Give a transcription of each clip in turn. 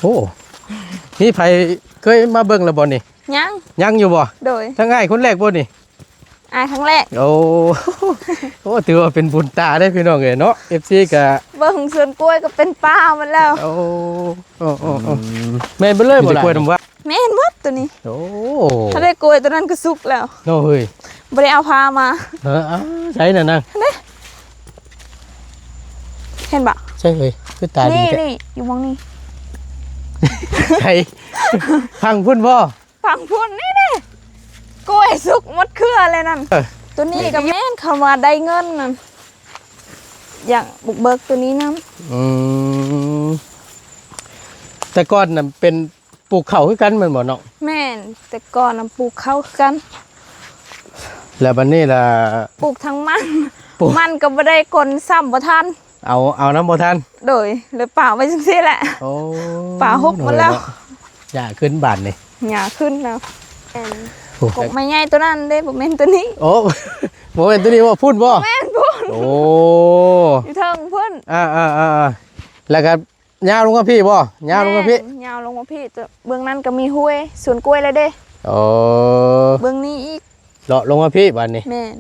ໂອ້ ມີໃຜເຄີຍມາເບິ່ງແລ້ວບໍ່ນີ້? ຍັງ ຍັງຢູ່ບໍ່? ໂດຍ ທັງອ້າຍຄົນແລກບໍ່ນີ້? ອ້າຍຄັ້ງແລກ. ໂອ້ ໂອ້ ຖືວ່າເປັນບຸນຕາເດ້ພີ່ນ້ອງເອີຍເນາະ ເອັຟຊີກະ ເບິ່ງສວນກ້ວຍກໍເປັນປ່າໝົດແລ້ວ. ໂອ້ ໂອ້ ໂອ້ ໂອ້ ອືມ ແມ່ນເບິດເລີຍບໍ່? ມີແຕ່ກ້ວຍນ້ຳວ້າ. ແມ່ນໝົດໂຕນີ້. ໂອ້ ຖ້າໄດ້ກ້ວຍໂຕນັ້ນກໍສຸກແລ້ວ. ໂອ້ເຮີ້ຍ ບໍ່ໄດ້ເອົາພາມາ. ເອີ ເອົາໃສນະນາງ? ເດ້ ເຫັນບໍ່? ໃສເຮີ້ຍ ຄືຕາດີແທ້. ນີ້ ນີ້ ຢູ່ໝ່ອງນີ້. ໃສ? ພັງພຸ້ນບໍ່? ຝັ່ງພຸ້ນນີ້ເດ້ ກ້ວຍສຸກໝົດເຄືອເລີຍນັ້ນ. ເອີ ໂຕນີ້ກໍແມ່ນ ຄຳວ່າໄດ້ເງິນນັ້ນ ຢາກບຸກເບີກໂຕນີ້ນຳ. ອືມ ແຕ່ກ່ອນນະເປັນປູກເຂົ້າຄືກັນແມ່ນບໍ່ນ້ອງ? ແມ່ນ ແຕ່ກ່ອນນະປູກເຂົ້າຄືກັນ ແລ້ວບັດນີ້ລະ ປູກທັງມັນ ປູກ ມັນກໍບໍ່ໄດ້ ກົນຊ້ຳບໍ່ທັນ. ເອົາ ເອົານຳບໍ່ທັນ. ໂດຍ ເລີຍປະໄວ້ຈັ່ງຊີ້ແຫຼະ. ໂອ້ ປະຫົກໝົດແລ້ວ. ໂດຍເນາະ ຫຍ້າຂຶ້ນບາດນີ້ ຫຍ້າຂຶ້ນແລ້ວ. ແມ່ນ ໂອ້ ກົກໄມ້ໃຫຍ່ໂຕນັ້ນເດ້ ບໍ່ແມ່ນໂຕນີ້. ໂອ້ ບໍ່ແມ່ນໂຕນີ້ບໍ່? ພຸ້ນບໍ່? ແມ່ນພຸ້ນ. ໂອ້ ຢູ່ເທິງພຸ້ນ. ອ່າໆໆໆ ແລ້ວກໍຍາວລົງມາພີ້ບໍ່? ຍາວລົງມາພີ້. ແມ່ນ ຍາວລົງມາພີ້ ເບື້ອງນັ້ນກໍມີຫ້ວຍ ສວນກ້ວຍແລ້ວເດ້. ໂອ້ ເບື້ອງນີ້ອີກ. ເລາະລົງມາພີ້ບາດນີ້. ແມ່ນ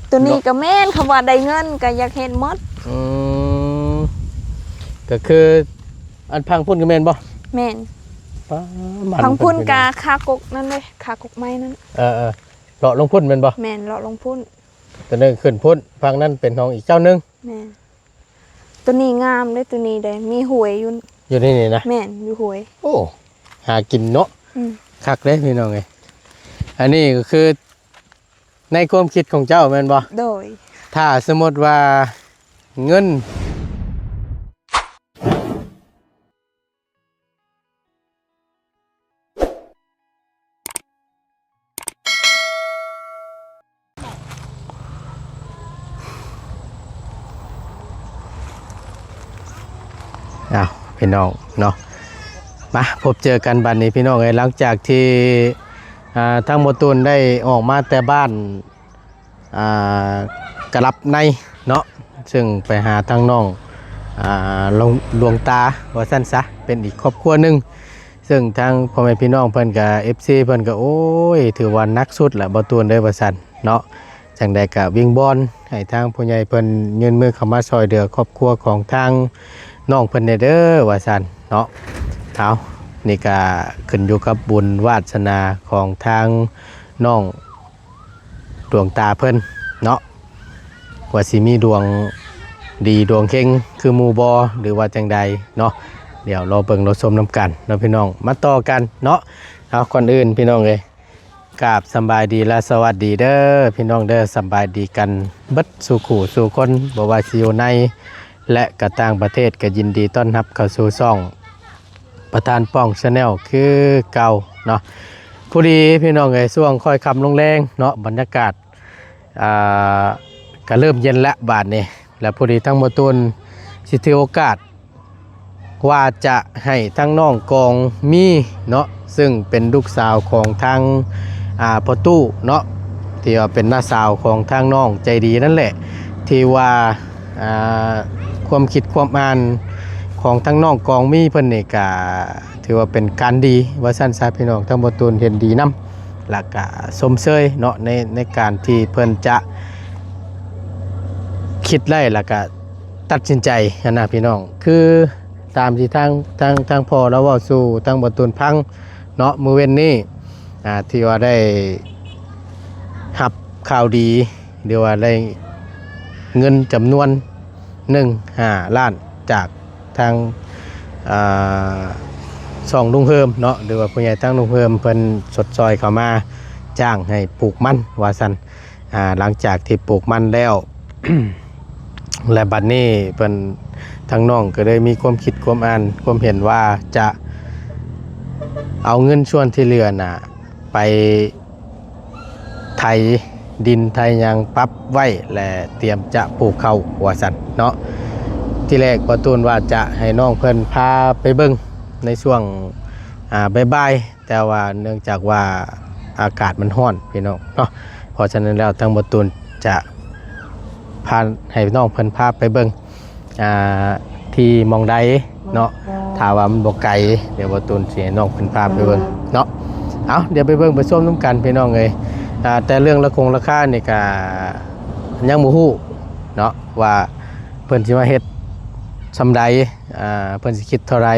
ໂຕນີ້ກໍແມ່ນ ຄຳວ່າໄດ້ເງິນກໍຢາກເຮັດໝົດ. ອືມ ກໍຄືອັນພັງພຸ້ນກໍແມ່ນບໍ່? ແມ່ນ ປາ ມັນ ພັງພຸ້ນກໍຄາກົກນັ້ນເດ້ ຄາກົກໄມ້ນັ້ນ. ເອີໆ ເລາະລົງພຸ້ນແມ່ນບໍ່? ແມ່ນ ເລາະລົງພຸ້ນ. ໂຕນີ້ຂຶ້ນພຸ້ນ ພັງນັ້ນເປັນຂອງອີກເຈົ້າໜຶ່ງ. ແມ່ນ ໂຕນີ້ງາມເດ້ ໂຕນີ້ເດ້ ມີຫ້ວຍຢູ່ ຢູ່ໃນນີ້ນະ. ແມ່ນ ຢູ່ຫ້ວຍ. ໂອ້ ຫາກິນເນາະ. ອືມ ຄັກເດ້ພີ່ນ້ອງເອີຍ. ອັນນີ້ກໍຄືໃນຄວາມຄິດຂອງເຈົ້າແມ່ນບໍ່? ໂດຍ ຖ້າສົມມຸດວ່າເງິນ ອ້າວ ພີ່ນ້ອງເນາະ ມາພົບເຈີກັນບັດນີ້ພີ່ນ້ອງເອີຍ. ຫຼັງຈາກທີ່ ອ່າ ທາງບໍ່ຕູນໄດ້ອອກມາແຕ່ບ້ານ ອ່າ ກະລັບໃນເນາະ ເຊິ່ງໄປຫາທາງນ້ອງ ອ່າ ຫຼວງ ຫຼວງຕາວ່າຊັ້ນຊະ ເປັນອີກຄອບຄົວໜຶ່ງ ເຊິ່ງທາງພໍ່ແມ່ພີ່ນ້ອງເພິ່ນກະ ເອັຟຊີ ເພິ່ນກະ ໂອ້ຍ ຖືວ່າໜັກສຸດລະ ບໍ່ຕູນເອີຍ ວ່າຊັ້ນເນາະ. ຈັ່ງໃດກະວິງວອນໃຫ້ທາງຜູ້ໃຫຍ່ເພິ່ນຍື່ນມືເຂົ້າມາຊ່ອຍເຫຼືອຄອບຄົວຂອງທາງນ້ອງເພິ່ນແດ່ເດີ ວ່າຊັ້ນເນາະ. ເອົາ ນີ້ກະຂຶ້ນຢູ່ກັບບຸນວາດສະໜາຂອງທາງນ້ອງ ດວງຕາເພິ່ນເນາະ ວ່າຊິມີດວງດີດວງເຮັງຄືໝູ່ບໍ່ ຫຼືວ່າຈັ່ງໃດເນາະ. ດຽວລໍເບິ່ງລໍຊົມນຳກັນເນາະພີ່ນ້ອງ ມາຕໍ່ກັນເນາະ. ເອົາ ກ່ອນອື່ນພີ່ນ້ອງເອີຍ ກາບສຳບາຍດີ ແລະ ສະຫວັດດີເດີພີ່ນ້ອງເດີ ສຳບາຍດີກັນເບິດສູ່ຄູ່ສູ່ຄົນ ບໍ່ວ່າຊິຢູ່ໃນ ແລະ ກະຕ່າງປະເທດ ກະຍິນດີຕ້ອນຮັບເຂົ້າສູ່ຊ່ອງ ປະທານປ້ອງ Channel ຄືເກົ່າເນາະ. ພໍດີພີ່ນ້ອງເອີຍ ຊ່ວງຄ່ອຍຄ່ຳລົງແລງເນາະ ບັນຍາກາດ ອ່າ ກະເລີ່ມເຢັນແລ້ວບາດນີ້ ແລະ ພໍດີທາງໝໍຕູນຊິຖືໂອກາດວ່າຈະໃຫ້ທາງນ້ອງກອງມີເນາະ ເຊິ່ງເປັນລູກສາວຂອງທາງ ອ່າ ພໍ່ຕູ້ເນາະ ທີ່ວ່າເປັນນ້າສາວຂອງທາງນ້ອງໃຈດີນັ້ນແຫຼະ ທີ່ວ່າ ອ່າ ຄວາມຄິດຄວາມອ່ານຂອງທາງນ້ອງກອງມີເພິ່ນນີ້ກະຖືວ່າເປັນການດີວ່າຊັ້ນຊະພີ່ນ້ອງ. ທາງໝໍຕູນເຫັນດີນຳ ແລ້ວກະຊົມເຊີຍເນາະ ໃນ ໃນການທີ່ເພິ່ນຈະຄິດໄດ້ ແລ້ວກະຕັດສິນໃຈຫັ້ນນະພີ່ນ້ອງ. ຄືຕາມທີ່ທາງ ທາງ ທາງພໍ່ລາວເວົ້າສູ່ທາງໝໍຕູນຟັງເນາະ ມື້ເວັນນີ້ ອ່າ ທີ່ວ່າໄດ້ຮັບຂ່າວດີ ຫຼືວ່າໄດ້ເງິນຈຳນວນໜຶ່ງ ຫ້າລ້ານ ຈາກທາງ ອ່າ ຊ່ອງລຸງເຮີມເນາະ ຫຼືວ່າຜູ້ໃຫຍ່ທາງລຸງເຮີມ ເພິ່ນຊົດຊ່ອຍເຂົ້າມາຈ້າງໃຫ້ປູກມັນວ່າຊັ້ນ. ອ່າ ຫຼັງຈາກທີ່ປູກມັນແລ້ວ ແລະ ບັດນີ້ເພິ່ນ ທາງນ້ອງກໍເລີຍມີຄວາມຄິດຄວາມອ່ານ ຄວາມເຫັນວ່າຈະເອົາເງິນສ່ວນທີ່ເຫຼືອນະ ໄປໄຖດິນໄຖຫຍັງປັບໄວ້ ແລະ ຕຽມຈະປູກເຂົ້າວ່າຊັ້ນເນາະ. ທີແລກ ປະຕູນວ່າຈະໃຫ້ນ້ອງເພິ່ນພາໄປເບິ່ງໃນຊ່ວງ ອ່າ ບ່າຍໆ ແຕ່ວ່າເນື່ອງຈາກວ່າອາກາດມັນຮ້ອນພີ່ນ້ອງເນາະ ເພາະສະນັ້ນແລ້ວ ທາງໝໍຕູນຈະພາ ໃຫ້ນ້ອງເພິ່ນພາໄປເບິ່ງ ອ່າ ທີ່ໝ່ອງໃດເນາະ ຖ້າວ່າມັນບໍ່ໄກ ດຽວບໍ່ຕູນຊິໃຫ້ນ້ອງເພິ່ນພາໄປເບິ່ງເນາະ. ເອົາ ດຽວໄປເບິ່ງໄປຊົມນຳກັນພີ່ນ້ອງເອີຍ. ອ່າ ແຕ່ເລື່ອງລາຄົງລາຄານີ້ກະຍັງບໍ່ຮູ້ເນາະ ວ່າເພິ່ນຊິມາເຮັດສ່ຳໃດ ອ່າ ເພິ່ນຊິຄິດເທົ່າໃດ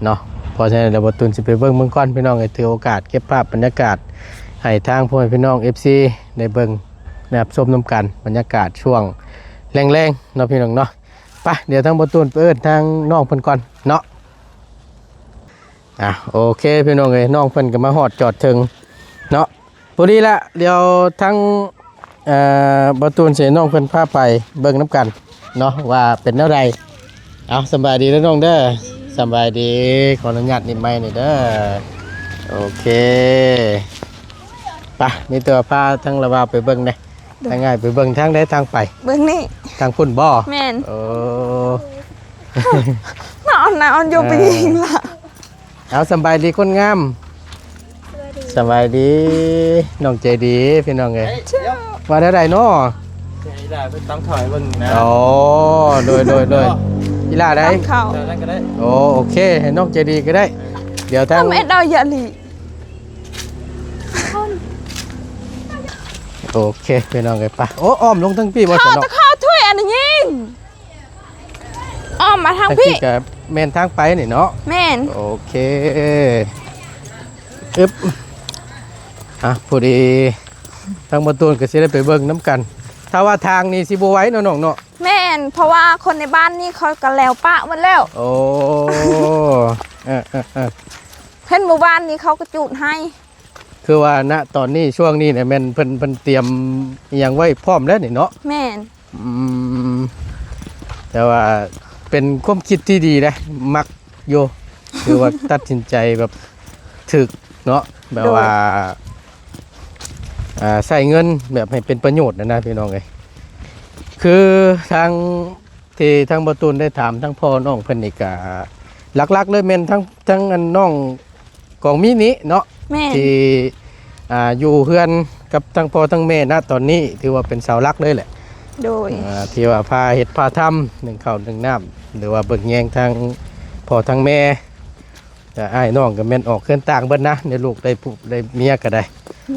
ເນາະ. ເພາະສະນັ້ນແລ້ວ ບໍ່ຕູນຊິໄປເບິ່ງເບິ່ງກ່ອນພີ່ນ້ອງເອີຍ. ຖືໂອກາດເກັບພາບບັນຍາກາດໃຫ້ທາງພໍ່ແມ່ພີ່ນ້ອງ ເອັຟຊີ ໄດ້ເບິ່ງໄດ້ຮັບຊົມນຳກັນ ບັນຍາກາດຊ່ວງແລງໆເນາະພີ່ນ້ອງເນາະ. ໄປ ດຽວທາງບໍ່ຕູນໄປເອີ້ນທາງນ້ອງເພິ່ນກ່ອນເນາະ. ອ່າ ໂອເຄພີ່ນ້ອງເອີຍ ນ້ອງເພິ່ນກໍມາຮອດຈອດເຖິງເນາະ ພໍດີລະ. ດຽວທາງ ເອີ ບໍ່ຕູນຊິໃຫ້ນ້ອງເພິ່ນພາໄປເບິ່ງນຳກັນເນາະ ວ່າເປັນແນວໃດ. ເອົາ ສະບາຍດີເດີນ້ອງເດີ. ສະບາຍດີ ຂໍອະນຸຍາດນິດໄມນີ້ເດີ. ໂອເຄ ໄປ ມີແຕ່ວ່າພາທາງລາວາວໄປເບິ່ງແດ່. ໂດຍ ທາງອ້າຍໄປເບິ່ງທາງໃດທາງໄປ? ເບິ່ງນີ້ ທາງພຸ້ນບໍ່? ແມ່ນ ເອີ ໜາວ ໜາວຢູ່ ເອີ ໄປຍິງລະ. ເອົາ ສຳບາຍດີຄົນງາມ. ສະບາຍດີ ສະບາຍດີ ນ້ອງໃຈດີພີ່ນ້ອງເອີຍ. ເອີຍ ວ່າແນວໃດເນາະ? ອີ່ຫຼ້າເພິ່ນຕຳເຂົ້າໃຫ້ເບິ່ງນະ. ອໍ ໂດຍ ໂດຍ ໂດຍ ເນາະ ອີ່ຫຼ້າໃດ? ຕຳເຂົ້າ ເອີ ນັ້ນກໍໄດ້. ໂອ້ ໂອເຄ ໃຫ້ນ້ອງໃຈດີກໍໄດ້. ດຽວທາງ ເອົາແມ່ດອກຢາລີ. ໂອເຄພີ່ນ້ອງເອີຍ ໄປ. ໂອ້ ອ້ອມລົງທາງພີ້ບໍ່? ເຂົ້າ ຊັ້ນເນາະ ຕະເຂົ້າຖ້ວຍອັນນີ້ຍິງ ອ້ອມມາທາງພີ້ ທາງພີ້ກໍແມ່ນທາງໄປນີ້ເນາະ. ແມ່ນ ໂອເຄ ອຶບ ອ່ະ ພໍດີທາງບໍ່ຕູນກໍຊິໄດ້ໄປເບິ່ງນຳກັນ. ຖ້າວ່າທາງນີ້ຊິບໍ່ໄຫວເນາະນ້ອງເນາະ. ແມ່ນ ເພາະວ່າຄົນໃນບ້ານນີ້ເຂົາກໍແລ້ວປະໝົດແລ້ວ. ໂອ້ ເອີໆໆ ເຫັນມື້ວານນີ້ເຂົາກໍຈູດໃຫ້ ຄືວ່ານະຕອນນີ້ ຊ່ວງນີ້ນະ ແມ່ນເພິ່ນ ເພິ່ນຕຽມອີ່ຫຍັງໄວ້ພ້ອມແລ້ວນີ້ເນາະ. ແມ່ນ ອືມ ແຕ່ວ່າເປັນຄວາມຄິດທີ່ດີເດ້ ມັກຢູ່ ຄືວ່າຕັດສິນໃຈແບບຖືກເນາະ ແບບວ່າ ໂດຍ ອ່າ ໃຊ້ເງິນແບບໃຫ້ເປັນປະໂຫຍດນະ ນະ ພີ່ນ້ອງເອີຍ. ຄືທາງ ທີ່ທາງບໍ່ຕູນໄດ້ຖາມທາງພໍ່ນ້ອງເພິ່ນນີ້ກະ ຫຼັກໆເລີຍແມ່ນທາງ ທາງອັນນ້ອງກອງມີນີ້ເນາະ. ແມ່ນ ທີ່ ອ່າ ຢູ່ເຮືອນກັບທາງພໍ່ທາງແມ່ນະຕອນນີ້ ຖືວ່າເປັນເສົາຫຼັກເລີຍແຫຼະ. ໂດຍ ອ່າ ທີ່ວ່າພາເຮັດພາທຳ ໜຶ້ງເຂົ້າໜຶ້ງນ້ຳ ຫຼືວ່າເບິ່ງແຍງທາງພໍ່ທາງແມ່. ແຕ່ອ້າຍນ້ອງກໍແມ່ນອອກເຮືອນຕ່າງເບິດນະ ໃນລູກໄດ້ຜູ້ໄດ້ເມຍກໍໄດ້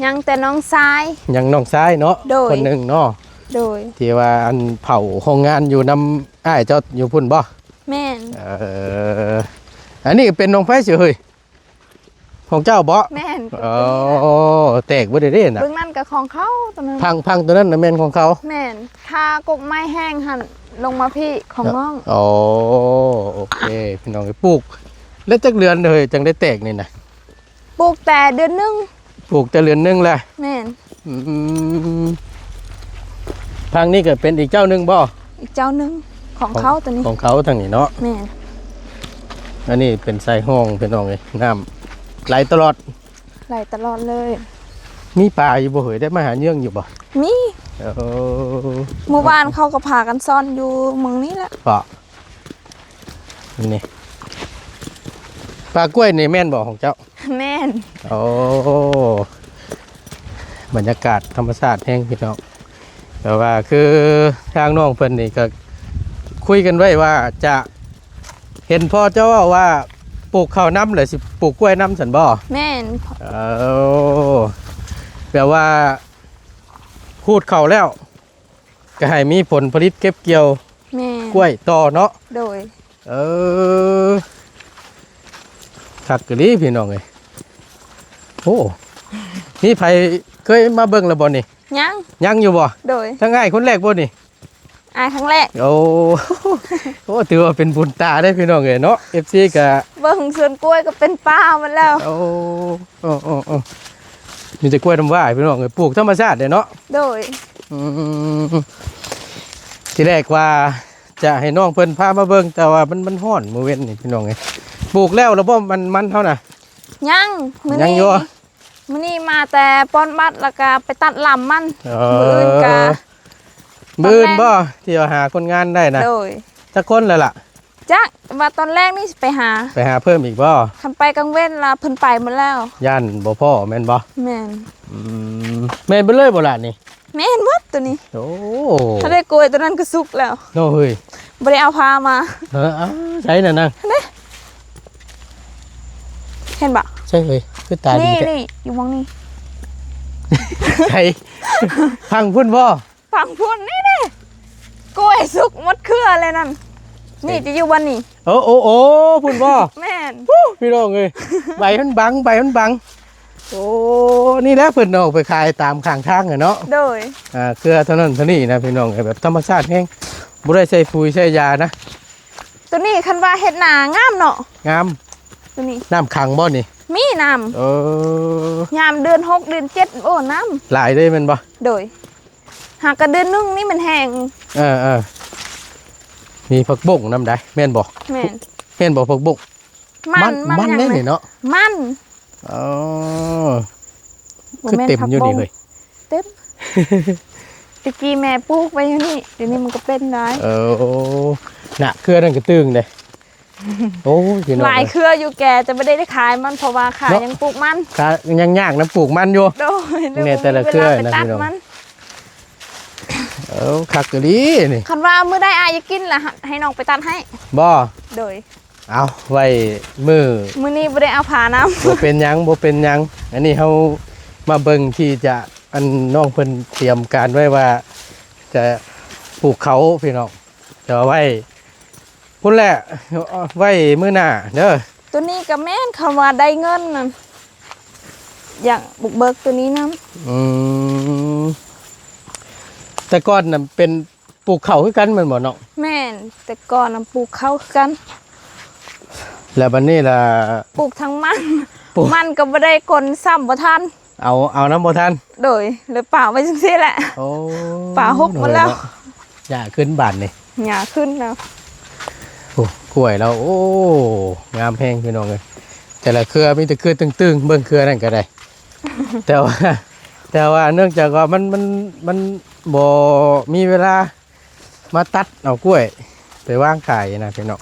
ຍັງແຕ່ນ້ອງຊາຍ ຍັງນ້ອງຊາຍເນາະ. ໂດຍ ຄົນໜຶ່ງເນາະ. ໂດຍ ທີ່ວ່າອັນເຜົາໂຮງງານຢູ່ນຳອ້າຍເຈົ້າຢູ່ພຸ້ນບໍ່? ແມ່ນ ເອີ ອັນນີ້ເປັນຂອງໃຜຊິເຮີ້ຍ? ຂອງເຈົ້າບໍ່? ແມ່ນ ເອີ ແຕກເບິດເດ້ນະ. ເບື້ອງນັ້ນກໍຂອງເຂົາ ຕົວນັ້ນ ພັງ ພັງຕົວນັ້ນນະແມ່ນຂອງເຂົາ. ແມ່ນ ຖ້າກົກໄມ້ແຫ້ງຫັ້ນ ລົງມາພີ້ຂອງນ້ອງ. ໂອ້ ໂອເຄ ພີ່ນ້ອງເອີຍ ປູກແລ້ວຈັກເດືອນເຮີ້ຍ ຈັ່ງໄດ້ແຕກນີ້ນະ? ປູກແຕ່ເດືອນໜຶ່ງ ປູກແຕ່ເດືອນໜຶ່ງແຫຼະ. ແມ່ນ ອືມ ພັງນີ້ກໍເປັນອີກເຈົ້າໜຶ່ງບໍ່? ອີກເຈົ້າໜຶ່ງ ຂອງເຂົາຕົວນີ້ ຂອງເຂົາທາງນີ້ເນາະ. ແມ່ນ ອັນນີ້ເປັນສາຍຮ່ອງ ພີ່ນ້ອງເອີຍ ນ້ຳໄຫຼຕະຫຼອດ ໄຫຼຕະຫຼອດເລີຍ. ມີປາຢູ່ບໍ່ເຮີ້ຍ ໄດ້ມາຫາເຍືອງຢູ່ບໍ່? ມີ ເອີ ມື້ວານເຂົາກໍພາກັນຊ່ອນຢູ່ໝ່ອງນີ້ແຫຼະ. ເພາະ ນີ້ ປ່າກ້ວຍນີ້ແມ່ນບໍ່ຂອງເຈົ້າ? ແມ່ນ ໂອ້ ບັນຍາກາດທຳມະຊາດແຮງພີ່ນ້ອງ. ແຕ່ວ່າຄືທາງນ້ອງເພິ່ນນີ້ກໍຄຸຍກັນໄວ້ວ່າຈະ ເຫັນພໍ່ເຈົ້າເວົ້າວ່າປູກເຂົ້ານຳ ແລ້ວຊິປູກກ້ວຍນຳຊັ້ນບໍ່? ແມ່ນ ເອີ ແບບວ່າຂູດເຂົ້າແລ້ວ ກໍໃຫ້ມີຜົນຜະລິດເກັບກ່ຽວ ແມ່ນ ກ້ວຍຕໍ່ເນາະ. ໂດຍ ເອີ ຄັກອີ່ຫຼີພີ່ນ້ອງເອີຍ. ໂອ້ ມີໃຜເຄີຍມາເບິ່ງແລ້ວບໍ່ນີ້? ຍັງ ຍັງຢູ່ບໍ່? ໂດຍ ທາງອ້າຍຄົນແລກບໍ່ນີ້? ອ້າຍຄັ້ງແລກ. ໂອ້ ໂອ້ ຖືວ່າເປັນບຸນຕາເດ້ພີ່ນ້ອງເອີຍເນາະ. ເອັຟຊີ ກໍເບິ່ງສວນກ້ວຍກໍເປັນປ່າໝົດແລ້ວ. ໂອ້ ໂອ້ ໂອ້ ໂອ້ ມີແຕ່ກ້ວຍນ້ຳວ້າພີ່ນ້ອງເອີຍ ປູກທຳມະຊາດເດ້ເນາະ. ໂດຍ ອືມ ທີແລກວ່າຈະໃຫ້ນ້ອງເພິ່ນພາມາເບິ່ງ ແຕ່ວ່າມັນ ມັນຮ້ອນມື້ເວັນນີ້ພີ່ນ້ອງເອີຍ. ປູກແລ້ວລະບໍ່ ມັນ ມັນເຮົານະ? ຍັງ ມື້ນີ້ ຍັງຢູ່ ມື້ນີ້ມາແຕ່ປ້ອນບັດ ແລ້ວກະໄປຕັດລຳມັນ. ເອີ ມື້ອື່ນກະ ມື້ອື່ນບໍ່ ທີ່ວ່າຫາຄົນງານໄດ້ນະ? ໂດຍ ຈັກຄົນແລ້ວລະ? ຈັກ ວ່າຕອນແລງນີ້ຊິໄປຫາ ໄປຫາເພີ່ມອີກບໍ່? ຄັນໄປກາງເວັນລະເພິ່ນໄປໝົດແລ້ວ ຢ້ານບໍ່ພໍ້ແມ່ນບໍ່? ແມ່ນ ອືມ ແມ່ນເບິດເລີຍບໍ່ລະນີ້? ແມ່ນໝົດໂຕນີ້. ໂອ້ ຖ້າໄດ້ກ້ວຍໂຕນັ້ນກໍສຸກແລ້ວເນາະເຮີ້ຍ. ບໍ່ໄດ້ເອົາພາມາ. ເອີ ເອົາໃສນະນາງ? ຫັ້ນເດ້ ເຫັນບໍ່? ໃຊ່ເອີຍ ຄືຕາດີ ນີ້ ແທ້ ນີ້ ຢູ່ໝ່ອງນີ້ ໃຊ່ ຝັ່ງພຸ້ນບໍ່? ຝັ່ງພຸ້ນນີ້ເດ້ ກ້ວຍສຸກໝົດເຄືອແລ້ວນັ້ນ ນີ້ຈະຢູ່ບ່ອນນີ້ ໂອ້ ໂອ້ ໂອ້ ພຸ້ນບໍ່? ແມ່ນ ອູ້ ພີ່ນ້ອງເອີຍ ໃບມັນບັງ ໃບມັນບັງ ໂອ້ ນີ້ແຫຼະເພິ່ນເອົາໄປຂາຍຕາມຂ້າງທາງຫັ້ນເນາະ ໂດຍ ອ່າ ເຄືອເທົ່ານັ້ນເທົ່ານີ້ນະ ພີ່ນ້ອງເອີຍ ແບບທຳມະຊາດແຮງ ບໍ່ໄດ້ໃສ່ປຸຍໃສ່ຢານະ ຕົວນີ້ຄັນວ່າເຮັດນາງາມເນາະ ງາມ ຕົວນີ້ ນ້ຳຂັງບໍ່ນີ້? ມີນ້ຳ ເອີ ຍາມເດືອນຫົກເດືອນເຈັດ ໂອ້ ນ້ຳຫຼາຍເດ້ແມ່ນບໍ່? ໂດຍ ຫາກະເດືອນໜຶ່ງນີ້ມັນແຫ້ງ ເອີໆ ມີຜັກບົ້ງນຳໃດ໋ ແມ່ນບໍ່? ແມ່ນ ແມ່ນບໍ່ຜັກບົ້ງ? ມັນ ມັນ ມັນຫຍັງ ມັນເດ້ນີ້ເນາະ ມັນ ອໍ ບໍ່ແມ່ນ ຄືເຕັມຢູ່ນີ້ເລີຍ ເຕັມ ແຕ່ກີ້ແມ່ປູກໄວ້ຢູ່ນີ້ ດຽວນີ້ມັນກໍເປັນໄດ້ ເອີ ໂອ້ ນະ ເຄືອນັ້ນກະຕຶງເດ້ ໂອ້ຍ ພີ່ນ້ອງ ຫຼາຍເຄືອຢູ່ ແກຈະບໍ່ໄດ້ຂາຍມັນ ເພາະວ່າຂ້າ ເນາະ ຍັງປູກມັນ ຂ້າຍັງຍາກນຳປູກມັນຢູ່ ໂດຍ ແມ່ນແຕ່ລະເຄືອນະ ພີ່ນ້ອງ ເອີ ຄັກອີ່ຫຼີນີ້ ຄັນວ່າມື້ໃດອ້າຍຢາກກິນລະ ໃຫ້ນ້ອງໄປຕັດໃຫ້ ບໍ່? ໂດຍ ເອົາໄວ້ມື້ ມື້ນີ້ບໍ່ໄດ້ເອົາພານຳ ບໍ່ເປັນຫຍັງ ບໍ່ເປັນຫຍັງ ອັນນີ້ເຮົາມາເບິ່ງທີ່ຈະ ອັນນ້ອງເພິ່ນຕຽມການໄວ້ວ່າຈະປູກເຂົ້າພີ່ນ້ອງ ຈະເອົາໄວ້ພຸ້ນແຫຼະ ໄວ້ມື້ໜ້າເດີ ຕົວນີ້ກະແມ່ນ ຄັນວ່າໄດ້ເງິນນັ້ນ ຢາກບຸກເບີກຕົວນີ້ນຳ ອືມ ແຕ່ກ່ອນນະເປັນ ປູກເຂົ້າຄືກັນແມ່ນບໍ່ນ້ອງ? ແມ່ນ ແຕ່ກ່ອນນະປູກເຂົ້າຄືກັນ ແລ້ວບັດນີ້ລະ ປູກທັງມັນ ປູກ ມັນກໍບໍ່ໄດ້ ກົນຊ້ຳບໍ່ທັນ ເອົາ ເອົານຳບໍ່ທັນ ໂດຍ ເລີຍປະໄວ້ຈັ່ງຊີ້ແຫຼະ ໂອ້ ປະຫຸບໝົດແລ້ວ ຫຍ້າຂຶ້ນບາດນີ້ ຫຍ້າຂຶ້ນແລ້ວ ໂອ້ ກ້ວຍລາວ ໂອ້ ງາມແຮງພີ່ນ້ອງເອີຍ ແຕ່ລະເຄືອມີແຕ່ເຄືອຕຶງໆ ເບິ່ງເຄືອນັ້ນກໍໄດ້ ແຕ່ວ່າ ແຕ່ວ່າເນື່ອງຈາກວ່າມັນ ມັນ ມັນບໍ່ມີເວລາ ມາຕັດເອົາກ້ວຍໄປວາງຂາຍນະພີ່ນ້ອງ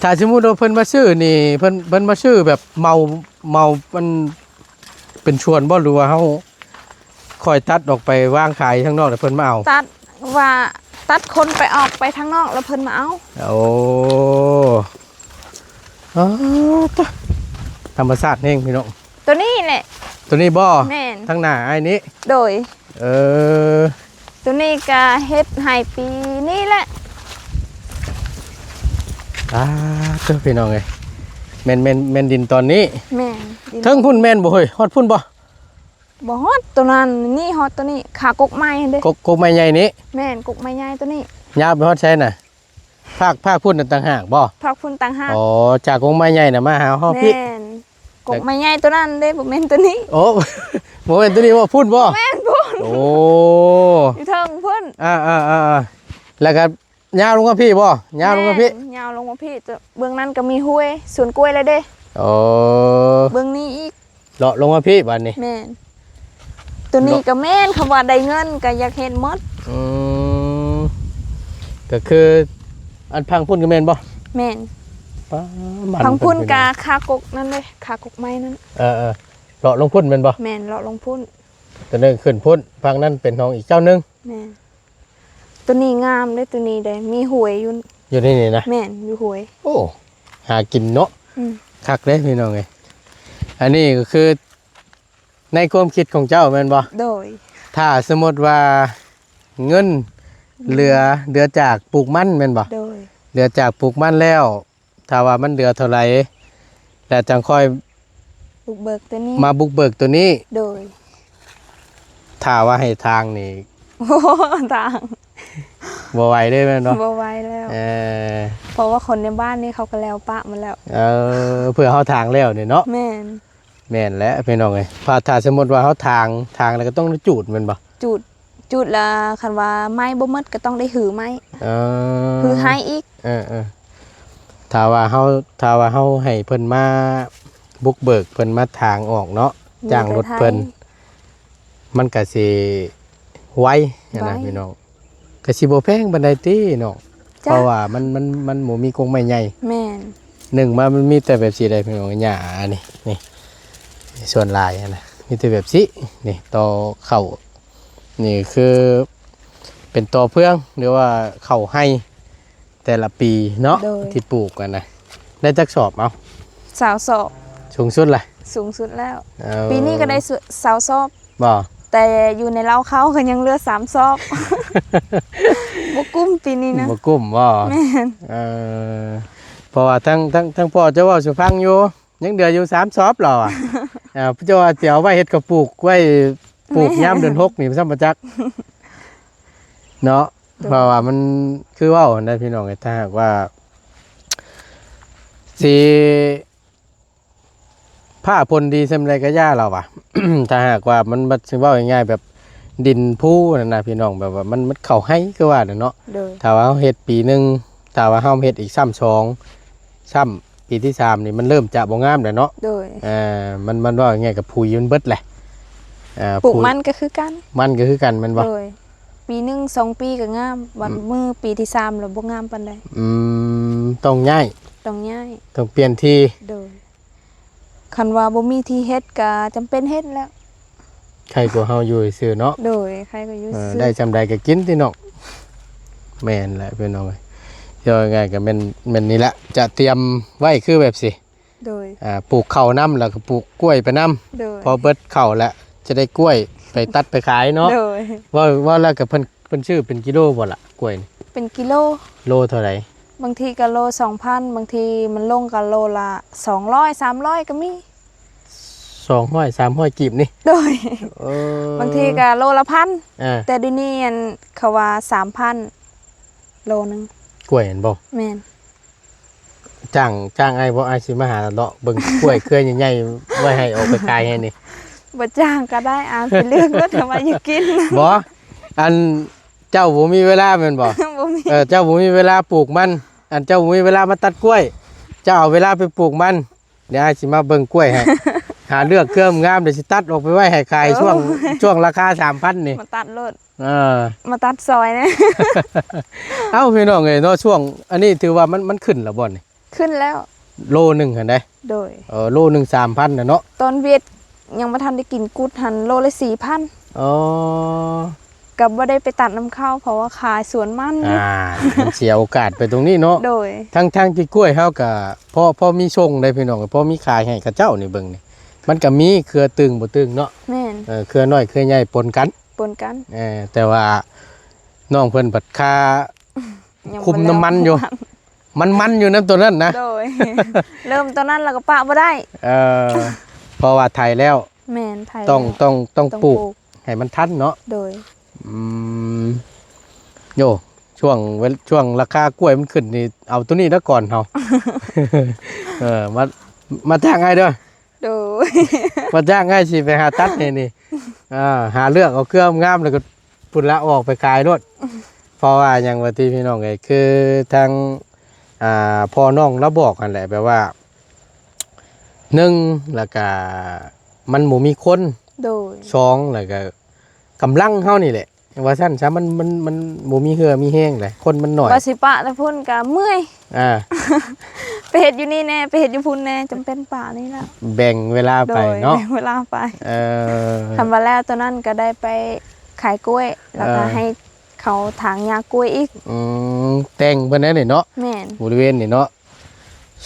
ຖ້າສົມມຸດວ່າເພິ່ນມາຊື້ນີ້ ເພິ່ນ ເພິ່ນມາຊື້ແບບເໝົາ ເໝົາ ມັນເປັນສ່ວນບໍ່ ຫຼືວ່າເຮົາຄ່ອຍຕັດອອກໄປວາງຂາຍທາງນອກ ແລ້ວເພິ່ນມາເອົາ? ຕັດ ວ່າຕັດຄົນໄປ ອອກໄປທາງນອກ ແລ້ວເພິ່ນມາເອົາ ໂອ້ ອໍ ຕະ ທຳມະຊາດແຮງພີ່ນ້ອງ ຕົວນີ້ແຫຼະ ຕົວນີ້ບໍ່? ແມ່ນ ທາງໜ້າອ້າຍນີ້ ໂດຍ ເອີ ຕົວນີ້ກະເຮັດໃຫ້ປີນີ້ແຫຼະ ອ່າ ເດີ ພີ່ນ້ອງເອີຍ ແມ່ນ ແມ່ນ ແມ່ນດິນຕອນນີ້ ແມ່ນ ເທິງພຸ້ນແມ່ນບໍ່ເຮີ້ຍ? ຮອດພຸ້ນບໍ່? ບໍ່ຮອດ ຕົວນັ້ນ ນີ້ຮອດຕົວນີ້ ຂາກົກໄມ້ຫັ້ນເດ້ ກົກ ກົກໄມ້ໃຫຍ່ນີ້ ແມ່ນ ກົກໄມ້ໃຫຍ່ຕົວນີ້ ຍາວໄປຮອດໃສນະ? ພາກ ພາກພຸ້ນຕ່າງຫາກບໍ່? ພາກພຸ້ນຕ່າງຫາກ ອໍ ຈາກກົກໄມ້ໃຫຍ່ນະ ມາຫາຮອດພີ້ ແມ່ນ ກົກໄມ້ໃຫຍ່ຕົວນັ້ນເດ້ ບໍ່ແມ່ນຕົວນີ້ ໂອ້ ບໍ່ແມ່ນຕົວນີ້ບໍ່? ພຸ້ນບໍ່? ແມ່ນພຸ້ນ ໂອ້ ຢູ່ເທິງພຸ້ນ ອ່າໆໆໆ ແລ້ວກໍຍາວລົງມາພີ້ບໍ່? ຍາວລົງມາພີ້ ແມ່ນ ຍາວລົງມາພີ້ ເບື້ອງນັ້ນກໍມີຫ້ວຍ ສວນກ້ວຍແລ້ວເດ້ ໂອ້ ເບື້ອງນີ້ອີກ ເລາະລົງມາພີ້ບາດນີ້ ແມ່ນ ຕົວນີ້ກໍແມ່ນ ຄຳວ່າໄດ້ເງິນກໍຢາກເຮັດໝົດ ອືມ ກໍຄື ອັນພັງພຸ້ນກໍແມ່ນບໍ່? ແມ່ນ ປ້າ ມັນ ພັງພຸ້ນກໍຂາກົກນັ້ນເດ້ ຂາກົກໄມ້ນັ້ນ ເອີໆ ເລາະລົງພຸ້ນແມ່ນບໍ່? ແມ່ນ ເລາະລົງພຸ້ນ ຕົວນີ້ຂຶ້ນພຸ້ນ ພັງນັ້ນເປັນຂອງອີກເຈົ້າໜຶ່ງ ແມ່ນ ຕົວນີ້ງາມເດ້ ຕົວນີ້ເດ້ ມີຫ້ວຍຢູ່ ຢູ່ໃນນີ້ນະ ແມ່ນ ຢູ່ຫ້ວຍ ໂອ້ ຫາກິນເນາະ ອືມ ຄັກເດ້ພີ່ນ້ອງເອີຍ ອັນນີ້ກໍຄື ໃນຄວາມຄິດຂອງເຈົ້າແມ່ນບໍ່? ໂດຍ ຖ້າສົມມຸດວ່າເງິນເຫຼືອ ເຫຼືອຈາກປູກມັນແມ່ນບໍ່? ໂດຍ ເຫຼືອຈາກປູກມັນແລ້ວ ຖ້າວ່າມັນເຫຼືອເທົ່າໃດ ແລ້ວຈັ່ງຄ່ອຍບຸກເບີກຕົວນີ້ ມາບຸກເບີກຕົວນີ້ ໂດຍ ຖ້າວ່າໃຫ້ທາງນີ້ ໂອ້ ທາງ ບໍ່ໄຫວເດ້ແມ່ນບໍ່? ບໍ່ໄຫວແລ້ວ ເອີ ເພາະວ່າຄົນໃນບ້ານນີ້ເຂົາກໍແລ້ວປະໝົດແລ້ວ ເອີ ເພື່ອເຮົາທາງແລ້ວນີ້ເນາະ ແມ່ນ ແມ່ນແຫຼະພີ່ນ້ອງເອີຍ ຖ້າ ຖ້າສົມມຸດວ່າເຮົາຖາງ ຖາງແລ້ວກໍຕ້ອງໄດ້ຈູດແມ່ນບໍ່? ຈູດ ຈູດລະ ຄັນວ່າໄມ້ບໍ່ໝົດກໍຕ້ອງໄດ້ຮື້ໄມ້ ເອີ ຮື້ໄຮ່ອີກ ເອີໆ ຖ້າວ່າເຮົາ ຖ້າວ່າເຮົາໃຫ້ເພິ່ນມາບຸກເບີກ ເພິ່ນມາຖາງອອກເນາະ ຈ້າງລົດເພິ່ນ ມັນກໍຊິໄວຫັ້ນນະ ໄວ ພີ່ນ້ອງ ກໍຊິບໍ່ແພງປານໃດຕິນ້ອງ ເພາະວ່າມັນ ມັນ ມັນບໍ່ມີກົກໄມ້ໃຫຍ່ ແມ່ນ ໜຶ່ງມາມັນມີແຕ່ແບບຊີ້ໃດ໋ ພີ່ນ້ອງ ຫຍ້າອັນນີ້ ນີ້ ສ່ວນຫຼາຍຫັ້ນນະ ມີແຕ່ແບບຊີ້ ນີ້ ຕໍ່ເຂົ້າ ນີ້ຄືເປັນຕໍ່ເຟືອງ ຫຼືວ່າເຂົ້າໄຮ່ແຕ່ລະປີເນາະ ໂດຍ ທີ່ປູກຫັ້ນນະ ໄດ້ຈັກສອບເອົາ? ຊາວສອບ ສູງສຸດລະ? ສູງສຸດແລ້ວ. ເອີ ປີນີ້ກໍໄດ້ຊາວສອບ. ບໍ່? ແຕ່ຢູ່ໃນເລົ້າເຂົ້າກໍຍັງເຫຼືອສາມສອບ. ບໍ່ກຸ້ມປີນີ້ນະ. ບໍ່ກຸ້ມບໍ່? ແມ່ນ. ເອີ ເພາະວ່າທັງ ທັງ ທັງພໍ່ເຈົ້າເວົ້າສູ່ຟັງຢູ່ ຍັງເຫຼືອຢູ່ສາມສອບລາວອະ. ເອີ ເຈົ້າວ່າຊິເອົາໄວ້ເຮັດກະປູກ ໄວ້ປູກຍາມເດືອນຫົກນີ້ຊ້ຳບໍ່ຈັກເນາະ. ໂດຍ. ເພາະວ່າມັນຄືເວົ້າຫັ້ນນະພີ່ນ້ອງເອີຍ ຖ້າຫາກວ່າຊິ ຟ້າຝົນດີສ່ຳໃດກໍຢ່າລາວວ່າ ຖ້າຫາກວ່າມັນ ມັນຊິເວົ້າງ່າຍໆ ແບບດິນພູນັ້ນນະພີ່ນ້ອງ ແບບວ່າມັນ ມັນເຂົ້າໄຮ່ຄືວ່ານັ້ນເນາະ. ໂດຍ. ຖ້າວ່າເຮົາເຮັດປີໜຶ່ງ ຖ້າວ່າເຮົາເຮັດອີກຊ້ຳສອງ ຊ້ຳປີທີສາມນີ້ ມັນເລີ່ມຈະບໍ່ງາມແລ້ວເນາະ. ໂດຍ. ເອີ ມັນ ມັນເວົ້າງ່າຍໆ ກໍຜຸຍມັນເບິດແຫຼະ. ເອີ ປູກມັນກໍຄືກັນ ມັນກໍຄືກັນແມ່ນບໍ່? ໂດຍ. ປີໜຶ່ງສອງປີກໍງາມ ບັດ ອືມ ມື້ປີທີສາມແລ້ວບໍ່ງາມປານໃດ. ອືມ ຕ້ອງຍ້າຍ ຕ້ອງຍ້າຍ ຕ້ອງປ່ຽນທີ່. ໂດຍ. ຄັນວ່າບໍ່ມີທີ່ເຮັດກໍຈຳເປັນເຮັດແລ້ວ. ໄຄກວ່າເຮົາຢູ່ຊື່ເນາະ. ໂດຍ ໄຄກວ່າຢູ່ ເອີ ຊື່ ໄດ້ຊ່ຳໃດກໍກິນຕິນ້ອງ. ແມ່ນແຫຼະພີ່ນ້ອງເອີຍ ເວົ້າງ່າຍໆກໍແມ່ນ ແມ່ນນີ້ແຫຼະ ຈະຕຽມໄວ້ຄືແບບຊີ້. ໂດຍ. ອ່າ ປູກເຂົ້ານຳ ແລ້ວກໍປູກກ້ວຍໄປນຳ. ໂດຍ. ພໍເບິດເຂົ້າແລ້ວຈະໄດ້ກ້ວຍໄປຕັດໄປຂາຍເນາະ. ໂດຍ. ເວົ້າ ເວົ້າແລ້ວກໍເພິ່ນ ເພິ່ນຊື້ເປັນກິໂລບໍ່ລະ ກ້ວຍນີ້? ເປັນກິໂລ. ໂລເທົ່າໃດ? ບາງທີກໍໂລສອງພັນ ບາງທີມັນລົງກໍໂລລະສອງຮ້ອຍ ສາມຮ້ອຍກໍມີ. ສອງຮ້ອຍ ສາມຮ້ອຍກີບນີ້? ໂດຍ. ເອີ ບາງທີກໍໂລລະພັນ. ເອີ ແຕ່ດຽວນີ້ ອັນ ເຂົາວ່າສາມພັນ ໂລໜຶ່ງ ກ້ວຍຫັ້ນບໍ່? ແມ່ນ. ຈ້າງ ຈ້າງອ້າຍບໍ່? ອ້າຍຊິມາຫາເລາະເບິ່ງກ້ວຍເຄືອໃຫຍ່ໆ ໄວ້ໃຫ້ອອກໄປຂາຍໃຫ້ນີ້. ບໍ່ຈ້າງກໍໄດ້ ອ້າຍໄປເລືອກເບິດ ເອົາໄວ້ຢູ່ກິນ. ບໍ່ ອັນ ເຈົ້າບໍ່ມີເວລາແມ່ນບໍ່? ບໍ່ມີ. ເອີ ເຈົ້າບໍ່ມີເວລາປູກມັນ ອັນ ເຈົ້າບໍ່ມີເວລາມາຕັດກ້ວຍ ເຈົ້າເອົາເວລາໄປປູກມັນ. ດຽວອ້າຍຊິມາເບິ່ງກ້ວຍໃຫ້ ຫາເລືອກເຄື່ອງງາມ ດຽວຊິຕັດອອກໄປໄວ້ໃຫ້ຂາຍ ໂອ້ ຊ່ວງ ຊ່ວງລາຄາສາມພັນນີ້ ມາຕັດໂລດ. ເອີ ມາຕັດຊ່ອຍແດ່. ເອົ້າ ພີ່ນ້ອງເອີຍເນາະ ຊ່ວງອັນນີ້ຖືວ່າມັນ ມັນຂຶ້ນແລ້ວບໍ່ນີ້? ຂຶ້ນແລ້ວ ໂລໜຶ່ງຫັ້ນເດ້. ໂດຍ. ເອີ ໂລໜຶ່ງສາມພັນນະເນາະ. ຕອນຫວຽດຍັງບໍ່ທັນໄດ້ກິນກຸດຫັ້ນ ໂລລະສີ່ພັນ. ອໍ ກໍບໍ່ໄດ້ໄປຕັດນຳເຂົາ ເພາະວ່າຂາຍສວນມັນ. ອ່າ ມັນເສຍໂອກາດໄປຕົງນີ້ເນາະ. ໂດຍ. ທັງ ທັງທີ່ກ້ວຍເຮົາກໍພໍ ພໍມີສົ່ງໄດ້ພີ່ນ້ອງ ພໍມີຂາຍໃຫ້ເຂົາເຈົ້ານີ້ ເບິ່ງນີ້ ມັນກໍມີເຄືອຕຶງບໍ່ຕຶງເນາະ. ແມ່ນ. ເອີ ເຄືອນ້ອຍເຄືອໃຫຍ່ປົນກັນ ປົນກັນ. ເອີ ແຕ່ວ່ານ້ອງເພິ່ນບັດຄາ ຍັງບໍ່ ຄຸມນ້ຳມັນຢູ່ ມັນ ມັນຢູ່ນຳຕົວນັ້ນນະ. ໂດຍ. ເລີ່ມຕົວນັ້ນແລ້ວກໍປະບໍ່ໄດ້. ເອີ ເພາະວ່າໄຖແລ້ວ. ແມ່ນ ໄຖ ຕ້ອງ ແລ້ວ ຕ້ອງ ຕ້ອງ ຕ້ອງ ປູກ ປູກໃຫ້ມັນທັນເນາະ. ໂດຍ. ອືມ ໂຍ ຊ່ວງເວລາ ຊ່ວງລາຄາກ້ວຍມັນຂຶ້ນນີ້ ເອົາໂຕນີ້ລະກ່ອນເຮົາ. ເອີ ມາ ມາຈ້າງອ້າຍເດີ້. ໂດຍ. ມາຈ້າງອ້າຍຊິໄປຫາຕັດໃຫ້ນີ້. ອ່າ ຫາເລືອກເອົາເຄື່ອງງາມ ແລ້ວກໍພຸ້ນລະ ອອກໄປຂາຍໂລດ. ເພາະວ່າຫຍັງວ່າຕິພີ່ນ້ອງເອີຍ ຄືທາງ ອ່າ ພໍ່ນ້ອງລາວບອກຫັ້ນແຫຼະ ແບບວ່າ ໜຶ່ງ ແລ້ວກະມັນບໍ່ມີຄົນ. ໂດຍ. ສອງ ແລ້ວກະກຳລັງເຮົານີ້ແຫຼະ ວ່າຊັ້ນຊະ ມັນ ມັນ ມັນບໍ່ມີເຫື່ອມີແຮງເດ້ ຄົນມັນໜ້ອຍ. ວ່າຊິປະແຕ່ພຸ້ນກະເມື່ອຍ. ອ່າ ໄປເຮັດຢູ່ນີ້ແດ່ ໄປເຮັດຢູ່ພຸ້ນແດ່ ຈຳເປັນປະນີ້ລະ ແບ່ງເວລາໄປເນາະ. ໂດຍ ແບ່ງເວລາໄປ. ເອີ ຄັນວ່າແລ້ວໂຕນັ້ນກໍໄດ້ໄປຂາຍກ້ວຍ ແລ້ວກໍ ເອີ ໃຫ້ ເຂົາຖາງຫຍ້າກ້ວຍອີກ. ອືມ ແຕ່ງເພິ່ນແດ່ນີ້ເນາະ. ແມ່ນ. ບໍລິເວນນີ້ເນາະ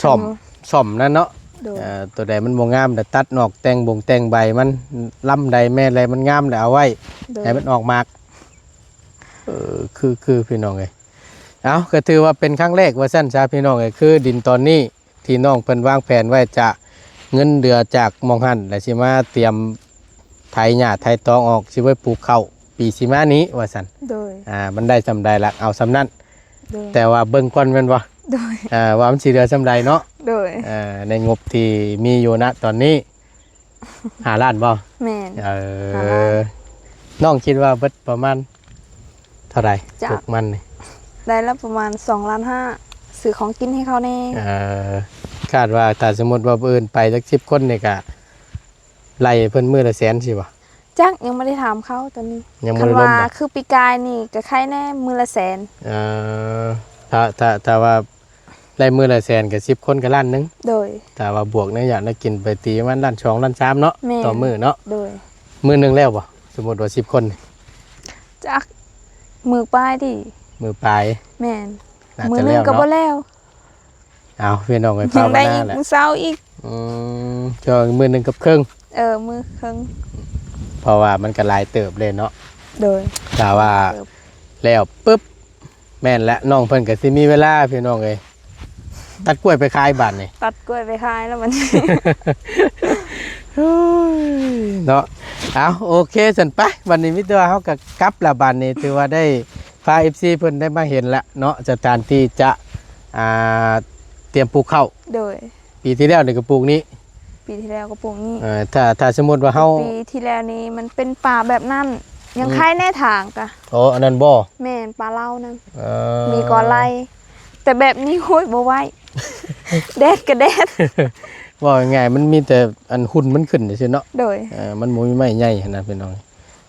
ສ້ອມ ອືມ ສ້ອມນັ້ນເນາະ. ໂດຍ. ເອີ ຕົວໃດມັນບໍ່ງາມ ແລ້ວຕັດນອກ ແຕ່ງບົງແຕ່ງໃບມັນ ລຳໃດແມ່ນໃດມັນງາມ ແລ້ວເອົາໄວ້ ໂດຍ ໃຫ້ມັນອອກໝາກ. ເອີ ຄື ຄືພີ່ນ້ອງເອີຍ ເອົ້າ ກໍຖືວ່າເປັນຄັ້ງແລກວ່າຊັ້ນຊະ ພີ່ນ້ອງເອີຍ ຄືດິນຕອນນີ້ ທີ່ນ້ອງເພິ່ນວາງແຜນໄວ້ຈະ ເງິນເດືອຈາກໝ່ອງຫັ້ນ ແລ້ວຊິມາຕຽມໄຖຫຍ້າໄຖຕອງອອກ ຊິໄວ້ປູກເຂົ້າປີຊິມານີ້ວ່າຊັ້ນ. ໂດຍ. ອ່າ ມັນໄດ້ສ່ຳໃດລະ ເອົາສ່ຳນັ້ນ. ໂດຍ. ແຕ່ວ່າເບິ່ງກ່ອນແມ່ນບໍ່? ໂດຍ. ອ່າ ວ່າມັນຊິເຫຼືອສ່ຳໃດເນາະ? ໂດຍ. ອ່າ ໃນງົບທີ່ມີຢູ່ນະຕອນນີ້ ຫ້າລ້ານບໍ່? ແມ່ນ. ເອີ ຫ້າລ້ານ. ນ້ອງຄິດວ່າເບິດປະມານເທົ່າໃດ? ຈັກ ປູກມັນນີ້ ໄດ້ລະປະມານສອງລ້ານຫ້າ ຊື້ຂອງກິນໃຫ້ເຂົາແດ່. ເອີ ຄາດວ່າຖ້າສົມມຸດວ່າມື້ອື່ນໄປຈັກສິບຄົນນີ້ກະໄລ່ເພິ່ນມື້ລະແສນຊິບໍ່? ຈັກ ຍັງບໍ່ໄດ້ຖາມເຂົາຕອນນີ້. ຍັງບໍ່ໄດ້ລົມບໍ່? ຄັນວ່າຄືປີກາຍນີ້ກະໄຄແດ່ ມື້ລະແສນ. ເອີ ຖ້າ ຖ້າ ຖ້າວ່າ ໄດ້ມື້ລະແສນກໍສິບຄົນກໍລ້ານໜຶ່ງ. ໂດຍ. ຖ້າວ່າບວກແນວຢາກແນວກິນໄປ ຕີປະມານລ້ານສອງ ລ້ານສາມເນາະ. ແມ່ນ. ຕໍ່ມື້ເນາະ. ໂດຍ. ມື້ໜຶ່ງແລ້ວບໍ່? ສົມມຸດວ່າສິບຄົນນີ້. ຈັກ ມື້ປາຍຕິ. ມື້ປາຍ. ແມ່ນ. ມື້ໜຶ່ງກໍບໍ່ແລ້ວ. ເອົາ ພີ່ນ້ອງເອີຍ ພາວະນາແຫຼະ ຍັງໄດ້ອີກມື້ເຊົ້າອີກ. ອືມ ກໍມື້ໜຶ່ງກັບເຄິ່ງ. ເອີ ມື້ເຄິ່ງ. ເພາະວ່າມັນກໍຫຼາຍເຕີບເດ້ເນາະ. ໂດຍ. ຖ້າວ່າ ເຕີບ ແລ້ວປຶບ ແມ່ນແຫຼະ ນ້ອງເພິ່ນກໍຊິມີເວລາພີ່ນ້ອງເອີຍ. ຕັດກ້ວຍໄປຂາຍບາດນີ້ ຕັດກ້ວຍໄປຂາຍແລ້ວບັດນີ້ ໂອ້ຍ ເນາະ. ເອົາ ໂອເຄ ຊັ້ນໄປ ບັດນີ້ມີແຕ່ວ່າເຮົາກໍກັບລະ ບັດນີ້ຖືວ່າໄດ້ພາເອັຟຊີເພິ່ນໄດ້ມາເຫັນລະເນາະ ສະຖານທີ່ຈະ ອ່າ ຕຽມປູກເຂົ້າ. ໂດຍ. ປີທີ່ແລ້ວນີ້ກໍປູກນີ້ ປີທີ່ແລ້ວກໍປູກນີ້. ເອີ ຖ້າ ຖ້າສົມມຸດວ່າເຮົາ ປີທີ່ແລ້ວນີ້ມັນເປັນປ່າແບບນັ້ນ ຍັງ ອືມ ໄຄແນ່ທາງກະ. ອໍ ອັນນັ້ນບໍ່? ແມ່ນ ປ່າເຫຼົ່ານັ້ນ ເອີ ມີກໍໄລ່ ແຕ່ແບບນີ້ ໂອ້ຍ ບໍ່ໄຫວ ແດດກໍແດດ ເວົ້າງ່າຍໆ ມັນມີແຕ່ອັນຫຸ່ນມັນຂຶ້ນຊື່ໆເນາະ. ໂດຍ. ເອີ ມັນບໍ່ມີໄມ້ໃຫຍ່ຫັ້ນນະພີ່ນ້ອງ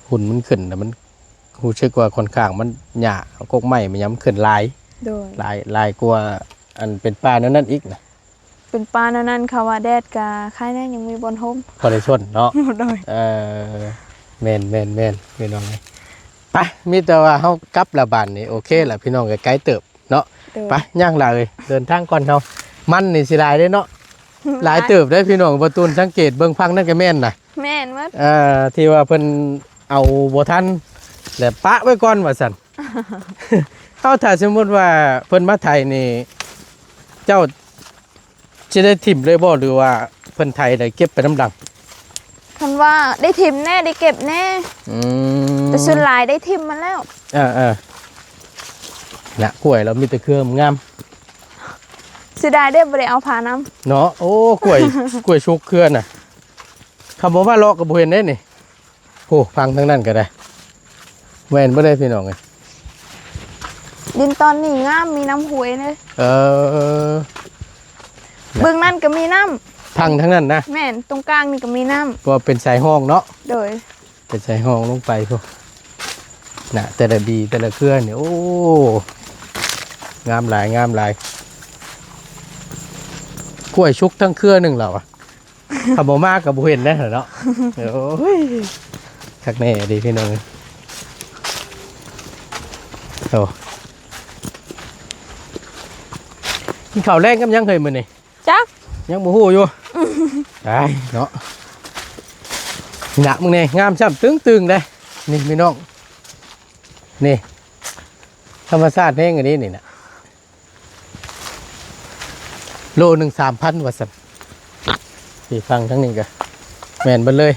ຫຸ່ນມັນຂຶ້ນ ແລ້ວມັນຮູ້ສຶກວ່າຂ້ອນຂ້າງມັນຫຍ້າ ກົກໄມ້ມັນຫຍັງມັນຂຶ້ນຫຼາຍ. ໂດຍ. ຫຼາຍ ຫຼາຍກວ່າອັນເປັນປ່າແນວນັ້ນອີກນະ. ເປັນປ່າແນວນັ້ນ ເຂົາວ່າແດດກະໄຄແນ່ ຍັງມີບ່ອນຮົ່ມ ພໍໄດ້ຊົນເນາະ. ໂດຍ. ເອີ ແມ່ນໆໆ ພີ່ນ້ອງເອີຍ ໄປ ມີແຕ່ວ່າເຮົາກັບລະບາດນີ້ ໂອເຄລະ ພີ່ນ້ອງເອີຍ ໄກເຕີບເນາະ. ໂດຍ. ໄປ ຍ່າງລະເອີຍ ເດີນທາງກ່ອນເຮົາ. ມັນນີ້ຊິຫຼາຍເດ້ເນາະ ຫຼາຍເຕີບເດ້ພີ່ນ້ອງ. ບໍ່ຕູນສັງເກດເບິ່ງ ພັງນັ້ນກໍແມ່ນນະ. ແມ່ນໝົດ. ເອີ ທີ່ວ່າເພິ່ນເອົາບໍ່ທັນ ແລ້ວປະໄວ້ກ່ອນວ່າຊັ້ນ. ເອົາ ຖ້າສົມມຸດວ່າເພິ່ນມາໄຖນີ້ ເຈົ້າ ຊິໄດ້ຖິ້ມເລີຍບໍ່ ຫຼືວ່າເພິ່ນໄຖໄດ້ເກັບໄປນຳຫຼັງ? ຄັນວ່າໄດ້ຖິ້ມແນ່ ໄດ້ເກັບແນ່. ອືມ ແຕ່ສ່ວນຫຼາຍໄດ້ຖິ້ມມັນແລ້ວ. ເອີໆ ນະ ກ້ວຍລາວມີແຕ່ເຄືອງາມ. ເສຍດາຍເດ້ ບໍ່ໄດ້ເອົາພານຳເນາະ. ໂອ້ ກ້ວຍ ກ້ວຍສຸກເຄືອນະ ຄັນບໍ່ມາເລາະກໍບໍ່ເຫັນເດ້ນີ້. ໂອ້ ພັງທາງນັ້ນກໍໄດ້ ແມ່ນບໍ່ໄດ້ພີ່ນ້ອງເອີຍ. ດິນຕອນນີ້ງາມ ມີນ້ຳຫ້ວຍເດ້. ເອີ ເບື້ອງນັ້ນກໍມີນ້ຳ ພັງທາງນັ້ນນະ. ແມ່ນ ຕົງກາງນີ້ກໍມີນ້ຳ ເພາະວ່າເປັນສາຍຮ່ອງເນາະ. ໂດຍ. ເປັນສາຍຮ່ອງລົງໄປພຸ້ນນະ. ແຕ່ລະບີ ແຕ່ລະເຄືອນີ້ ໂອ້ ງາມຫຼາຍ ງາມຫຼາຍ. ກ້ວຍສຸກທັງເຄືອໜຶ່ງແລ້ວອະ. ຄັນບໍ່ມາກໍບໍ່ເຫັນແລ້ວເນາະ. ໂອ້ຍ ຄັກແນ່ດີພີ່ນ້ອງເອີຍ. ໂອ້ ກິນເຂົ້າແລງກັບຫຍັງເຮີ້ຍມື້ນີ້? ຈັກ ຍັງບໍ່ຮູ້ຢູ່. ຕາຍເນາະ. ນີ້ນະ ມຶງແນ່ ງາມຊ້ຳຕຶງໆເດ້. ນີ້ພີ່ນ້ອງ ນີ້ ທຳມະຊາດແຮງອີ່ຫຼີນີ້ນະ. ໂລໜຶ່ງສາມພັນວ່າຊັ້ນ. ທີ່ຝັ່ງທາງນີ້ກະແມ່ນເບິດເລີຍ.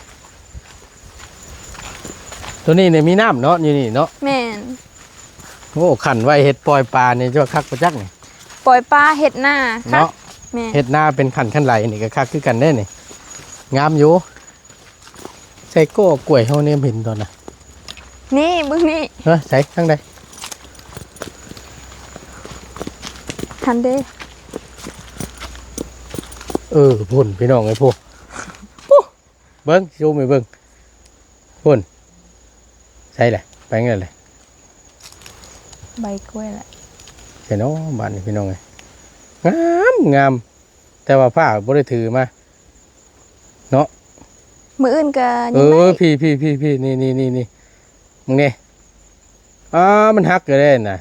ໂຕນີ້ນີ້ມີນ້ຳເນາະ ຢູ່ນີ້ເນາະ. ແມ່ນ. ໂອ້ ຂັນໄວ້ເຮັດປ່ອຍປານີ້ ຈະວ່າຄັກບໍ່ຈັກນີ້. ປ່ອຍປາເຮັດນາ ເນາະ. ແມ່ນ. ເຮັດນາເປັນຂັນ ຄັນໄຫຼນີ້ກະຄັກຄືກັນເດ້ນີ້. ງາມຢູ່. ໃສ່ກໍກ້ວຍເຮົາແນມເຫັນຕອນນະ. ນີ້ ເບິ່ງນີ້. ເອີ ໃສ ທາງໃດ? ຫັ້ນເດ້. ເອີ ພຸ້ນ ພີ່ນ້ອງເອີຍ ພຸ້ນ ພຸ້ນ ເບິ່ງ ຊູມໃຫ້ເບິ່ງ ພຸ້ນ. ໃສລະ? ໄປຈັ່ງໃດລະ? ໃບກ້ວຍລະ. ໃສເນາະ ບາດນີ້ ພີ່ນ້ອງເອີຍ ງາມ ງາມ. ແຕ່ວ່າພ້າບໍ່ໄດ້ຖືມາເນາະ. ມື້ອື່ນກະຍັງໄດ້. ເອີ ພີ້ໆໆໆ ນີ້ໆໆ ມຶງນີ້. ອ້າ ມັນຫັກຢູ່ເດ້ນະ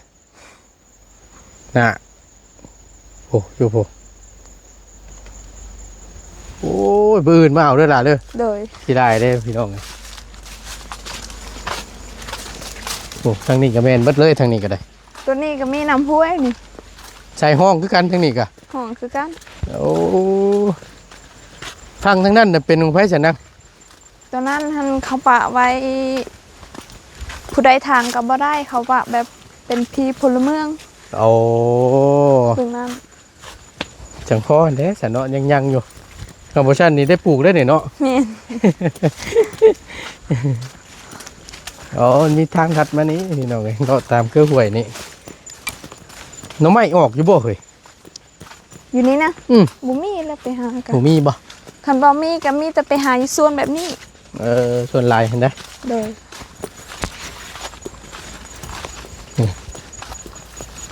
ນະ. ໂອ້ ຢູ່ພຸ້ນ. ໂອ້ຍ ມື້ອື່ນມາເອົາເດີຫຼາເດີ. ໂດຍ. ຊິໄດ້ເດ້ພີ່ນ້ອງ. ໂອ້ ທາງນີ້ກະແມ່ນເບິດເລີຍ ທາງນີ້ກະໄດ້. ຕົວນີ້ກໍມີນ້ຳຫ້ວຍນີ້. ໃສ່ຮ່ອງຄືກັນ ທາງນີ້ກະ ຮ່ອງຄືກັນ. ໂອ້ ຝັ່ງທາງນັ້ນນະເປັນຂອງໃຜຊັ້ນນະ? ຕົວນັ້ນຫັ້ນເຂົາປະໄວ້ ຜູ້ໃດຖາງກໍບໍ່ໄດ້ ເຂົາປະແບບເປັນທີ່ພົນລະເມືອງ. ໂອ້ ເບິ່ງນັ້ນ. ຈັ່ງພໍແຫຼະຊັ້ນເນາະ ຍັງໆຢູ່. ຄັນບໍ່ຊັ້ນນີ້ໄດ້ປູກເດ້ນີ້ເນາະ. ແມ່ນ. ອໍ ມັນມີທາງລັດມານີ້ພີ່ນ້ອງເອີຍ ເລາະຕາມເຄືອຫ້ວຍນີ້. ໜໍ່ໄມ້ອອກຢູ່ບໍ່ເຮີ້ຍ? ຢູ່ນີ້ນະ? ອືມ ບໍ່ມີແລ້ວ ໄປຫາກະ ບໍ່ມີບໍ່? ຄັນບໍ່ມີກະມີແຕ່ໄປຫາຢູ່ສວນແບບນີ້. ເອີ ສ່ວນຫຼາຍຫັ້ນນະ. ໂດຍ. ນີ້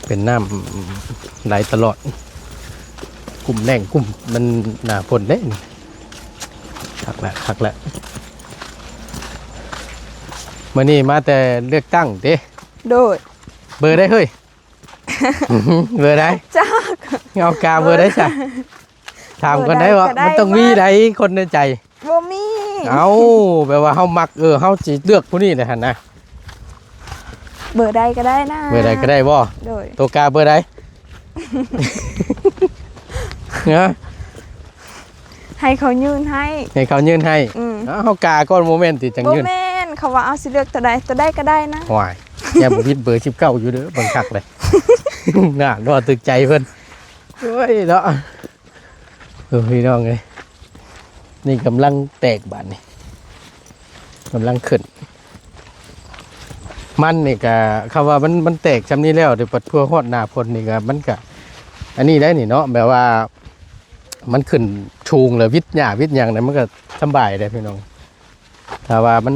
ເປັນນ້ຳໄຫຼຕະຫຼອດ ກຸ້ມແລ້ງກຸ້ມມັນໜ້າຝົນເດ້. ຄັກແຫຼະ ຄັກແຫຼະ. ມື້ນີ້ມາແຕ່ເລືອກຕັ້ງເດ້. ໂດຍ. ເບີໃດເຮີ້ຍ? ເບີໃດ? ຈັກ ເອົາກາເບີໃດຊະ? ຖາມກ່ອນໄດ້ບໍ່? ເບີໃດກໍໄດ້ ມັນຕ້ອງມີໃດ໋ ມາ ຄົນໃນໃຈ. ບໍ່ມີ. ເອົ້າ ແບບວ່າເຮົາມັກ ເອີ ເຮົາຊິເລືອກຜູ້ນີ້ແຫຼະຫັ້ນນະ. ເບີໃດກໍໄດ້ນະ. ເບີໃດກໍໄດ້ບໍ່? ໂດຍ. ໂຕກາເບີໃດ? ນະ? ໃຫ້ເຂົາຍື່ນໃຫ້. ໃຫ້ເຂົາຍື່ນໃຫ້. ອືມ. ເອົ້າ ເຮົາກາກ່ອນ ບໍ່ແມ່ນຕິ ຈັ່ງຍື່ນ. ບໍ່ແມ່ນ ເຂົາວ່າ ເອົາ ຊິເລືອກໂຕໃດ? ໂຕໃດກໍໄດ້ນະ. ຫວາຍ ຢ່າບໍ່ຜິດເບີສິບເກົ້າຢູ່ເດີ ເບິ່ງຄັກເລີຍ. ນະ ບໍ່ຖືກໃຈເພິ່ນ. ໂອ້ຍເນາະ. ເອີ ພີ່ນ້ອງເອີຍ ນີ້ກຳລັງແຕກບາດນີ້ ກຳລັງຂຶ້ນ. ມັນນີ້ກະ ຄຳວ່າມັນ ມັນແຕກຊ່ຳນີ້ແລ້ວ ດຽວບັດເພື່ອຮອດໜ້າຝົນນີ້ກະ ມັນກະ ອັນນີ້ໄດ໋ນີ້ເນາະ ແບບວ່າມັນຂຶ້ນສູງແລ້ວ ວິດຫຍ້າວິດຫຍັງນະ ມັນກະສຳບາຍເດ້ພີ່ນ້ອງ. ຖ້າວ່າມັນ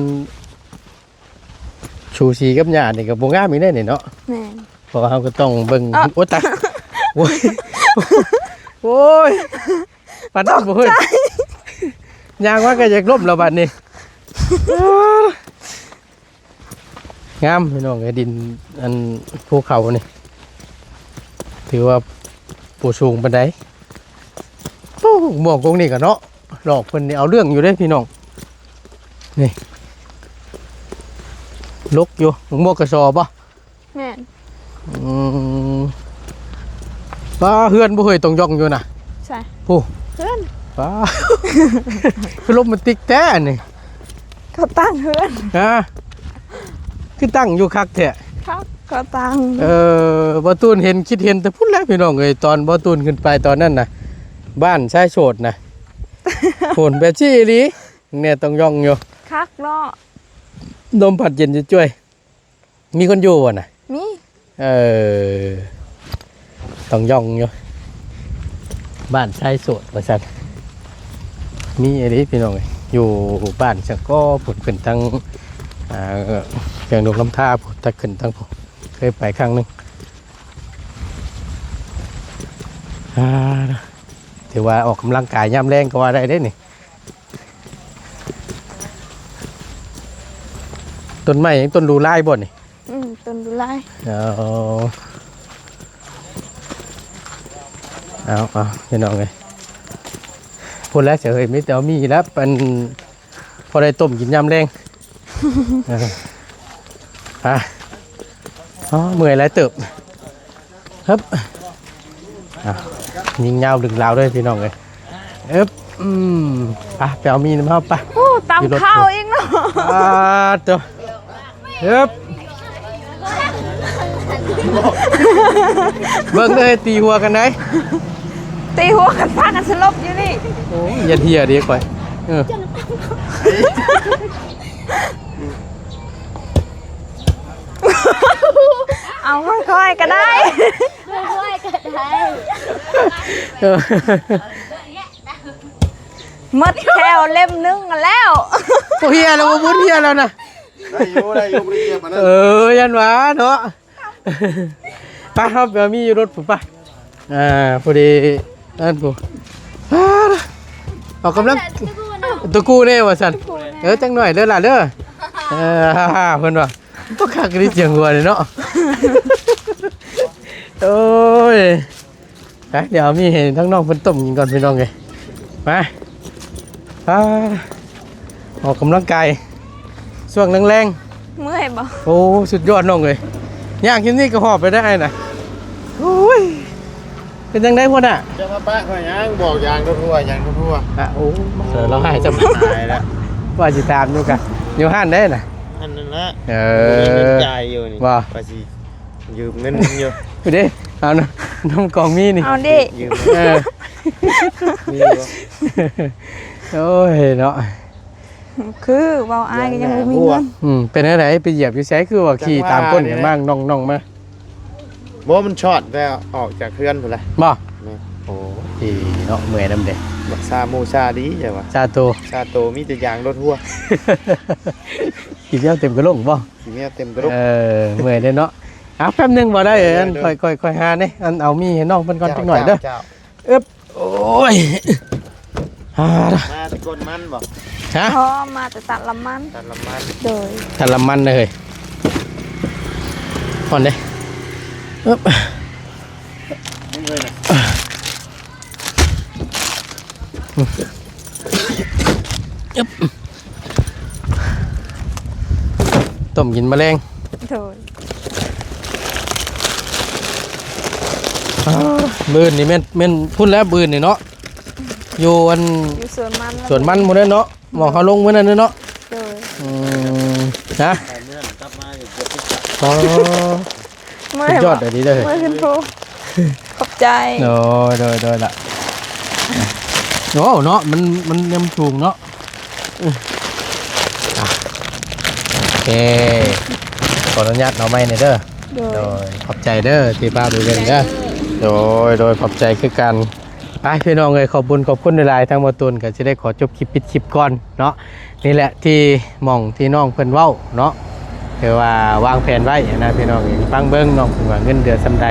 ຊູຊີກັບຫຍ້ານີ້ກໍບໍ່ງາມອີກແນ່ນີ້ເນາະ. ແມ່ນ. ເພາະວ່າເຮົາກໍຕ້ອງເບິ່ງ ເອີ ໂອ້ຍ ຕາຍ ໂອ້ຍ ໂອ້ຍ ປານນັ້ນບໍ່ເຮີ້ຍ ຕກໃຈ ຍ່າງມາກໍຢາກລົ້ມແລ້ວບາດນີ້. ງາມພີ່ນ້ອງເອີຍ ດິນອັນພູເຂົານີ້ ຖືວ່າບໍ່ສູງປານໃດ. ໂອ້ ໝວກກົງນີ້ກໍເນາະ ດອກເພິ່ນນີ້ເອົາເລື່ອງຢູ່ເດ້ພີ່ນ້ອງ. ນີ້ ລົກຢູ່ ໝວກກະຊໍບໍ່? ແມ່ນ. ອືມ ປ້າ ເຮືອນບໍ່ເຮີ້ຍ ຕ້ອງຍ່ອງຢູ່ນະ. ໃສ? ຜູ້ ເຮືອນ ປ້າ ຄືໂຣແມນຕິກແທ້ນີ້. ເຂົາຕັ້ງເຮືອນ ຮະ ຄືຕັ້ງຢູ່ຄັກແທ້. ຄັກ ເຂົາຕັ້ງ ເອີ ບ່າວຕູນເຫັນ ຄິດເຫັນແຕ່ພຸ້ນແຫຼະພີ່ນ້ອງເອີຍ ຕອນບ່າວຕູນຂຶ້ນໄປຕອນນັ້ນນະ ບ້ານຊາຍໂສດນະ. ໂພນແບບຊີ້ອີ່ຫຼີ ແນ່ຕ້ອງຍ່ອງຢູ່ ຄັກເນາະ ລົມພັດເຢັນຈວຍໆ. ມີຄົນຢູ່ບໍ່ນະ? ມີ. ເອີ ຕ້ອງຍ່ອງຢູ່ ບ້ານຊາຍໂສດວ່າຊັ້ນ. ມີອີ່ຫຼີພີ່ນ້ອງເອີຍ ຢູ່ບ້ານສັງກໍພຸ້ນ ຂຶ້ນທາງ ອ່າ ແຂວງຫຼວງນ້ຳທາພຸ້ນ ຖ້າຂຶ້ນທາງພຸ້ນ ເຄີຍໄປຄັ້ງໜຶ່ງ. ອ່າ ຖືວ່າອອກກຳລັງກາຍຍາມແລງກໍວ່າໄດ້ເດ້ນີ້. ຕົ້ນໄມ້ຫຍັງ ຕົ້ນດູລາຍບໍ່ນີ້? ອືມ ຕົ້ນດູລາຍ. ເອົາ ເອົາ ເອົາ ພີ່ນ້ອງເອີຍ ພຸ້ນແຫຼະເສຍເຮີ້ຍ ມີແຕ່ເອົາມີແລ້ວ ອັນ ພໍໄດ້ຕົ້ມກິນຍາມແລງ. ເອີ ໄປ ອໍ ເມື່ອຍຫຼາຍເຕີບ. ຮຶບ ອ່ະ ຍິງຍາວດຶງລາວເດີພີ່ນ້ອງເອີຍ. ອຶບ ອືມ ໄປ ໄປເອົາມີນຳເຮົາໄປ. ໂອ້ ຕຳເຂົ້າອີກເນາະ. ອາ ໂຕ ຮຶບ ເບິ່ງເດີ ຕີຫົວກັນໄດ໋ ຕີຫົວກັນ ພາກັນສະຫຼົບຢູ່ນີ້. ໂອ້ຍ ຢ່າເຖຍເດ້ຂ້ອຍ ເອີ. ເອົາຄ່ອຍໆກໍໄດ້ ຄ່ອຍໆກໍໄດ້ ເອີ ໝົດແຖວເຫຼັ້ມໜຶ່ງແລ້ວ. ບໍ່ເຮຍແລ້ວ ບໍ່ບຸນເຮຍແລ້ວນະ. ໄດ້ຢູ່ ໄດ້ຢູ່ ບໍ່ໄດ້ເຈັບປານນັ້ນ. ເອີ ຢ້ານວ່າເນາະ. ໄປ ເຮົາໄປເອົາມີຢູ່ລົດພຸ້ນໄປ. ອ່າ ພໍດີອັນພຸ້ນ ອາ ອອກກຳລັງ ຕະກູແນ່ວ່າຊັ້ນ. ເອີ ຈັກໜ້ອຍເດີຫຼ້າເດີ. ເອີ ເພິ່ນວ່າບໍ່ຄັກອີ່ຫຼີ ສຽງຫົວນີ້ເນາະ. ໂອ້ຍ ໄປ ດຽວເອົາມີໃຫ້ທາງນ້ອງເພິ່ນຕົ້ມກິນກ່ອນພີ່ນ້ອງເອີຍ. ມາ ອາ ອອກກຳລັງກາຍຊ່ວງແລງໆ. ເມື່ອຍບໍ່? ໂອ້ ສຸດຍອດນ້ອງເອີຍ ຍ່າງແຄ່ນີ້ກໍຫອບໄປໄດ້ນະ. ໂອ້ຍ ເປັນຈັ່ງໃດຫົວໜ້າ? ຈະມາປະຂ້ອຍຫຍັງ ບອກຢາງທົ່ວໆ ຢາງທົ່ວໆ. ອະ ໂອ້ ເອີ ລາວໃຫ້ຈຳ ຕາຍແລ້ວ ວ່າຊິຖາມຢູ່ກະ ຢູ່ຮ້ານໃດນະ? ອັນນັ້ນແຫຼະ ເອີ ບໍ່ມີເງິນຈ່າຍຢູ່ນີ້ ວ່າຊິຢືມເງິນຢູ່ ເດ້ ເອົານຳ ນຳກອງມີນີ້ ເອົາເດ້ ຢືມ ເອີ ມີຢູ່ ໂອ້ຍເນາະ. ຄືເວົ້າອ້າຍກໍຍັງບໍ່ມີເງິນ. ອືມ ເປັນແນວໃດ ໄປຢຽບຢູ່ໃສ ຄືວ່າຂີ່ຕາມກົ້ນກັນມາ ໜ່ອງໆມາ? ບໍ່ ມັນຊອດແຕ່ອອກຈາກເຮືອນພຸ້ນແຫຼະ. ບໍ່? ແມ່ນ. ໂອ້ ດີເນາະ ເມື່ອຍນຳເດ້. ບັກຊາໝູຊາດີໃຊ່ວ່າ ຊາໂຕ ຊາໂຕ ມີແຕ່ຢາງລົດຫົວ. ຂີ້ແມວເຕັມກະໂຫຼກບໍ່? ຂີ້ແມວເຕັມກະໂຫຼກ. ເອີ ເມື່ອຍເດ້ເນາະ. ເອົາ ແປັບໜຶ່ງບໍ່ໄດ້ ເອີ ອັນ ເດີ ຄ່ອຍໆ ຄ່ອຍຫາເດ້ ອັນ ເອົາມີໃຫ້ນ້ອງເພິ່ນກ່ອນ ເຈົ້າ ຈັກໜ້ອຍເດີ. ເຈົ້າ ເອີບ ໂອ້ຍ ອາ ມາແຕ່ກົ້ນມັນບໍ່? ຮະ? ອໍ ມາແຕ່ຕັດລຳມັນ. ຕັດລຳມັນ. ໂດຍ ຕັດລຳມັນເລີຍ. ອ່ອນເດ້. ເອີບ ນີ້ເລີຍນະ. ອຶບ ຕົ້ມກິນມະແລງ ໂດຍ ອ່າ ມື້ອື່ນນີ້ແມ່ນ ແມ່ນພຸ້ນແຫຼະ ມື້ອື່ນນີ້ເນາະ ຢູ່ອັນ ຢູ່ສວນມັນ ສວນມັນພຸ້ນແຫຼະເນາະ ໝ່ອງເຮົາລົງມື້ນັ້ນເນາະ ໂດຍ ອືມ ຮະ ອໍ ສຸດຍອດອີ່ຫຼີເດີ ເມື່ອຍຂຶ້ນພູ ຂອບໃຈ ໂດຍ ໂດຍ ໂດຍລະ ໂອ້ ເນາະ ມັນ ມັນຍັງສູງເນາະ ອື ອ່ະ ໂອເຄ ຂໍອະນຸຍາດເອົາໄມ້ໜ່ອຍເດີ ໂດຍ ໂດຍ ຂອບໃຈເດີ ທີ່ພາໄປເບິ່ງເດີ ໂດຍ ໂດຍ ຂອບໃຈຄືກັນ ໄປ ພີ່ນ້ອງເອີຍ ຂອບບຸນຂອບຄຸນຫຼາຍໆ ທາງບໍ່ຕູນກໍຊິໄດ້ຂໍຈົບຄລິບ ປິດຄລິບກ່ອນເນາະ ນີ້ແຫຼະທີ່ໝ່ອງທີ່ນ້ອງເພິ່ນເວົ້າເນາະ ຄືວ່າວາງແຜນໄວ້ນະ ພີ່ນ້ອງເອີຍ ຟັງເບິ່ງນ້ອງເພິ່ນວ່າເງິນເດືອນສ່ຳໃດ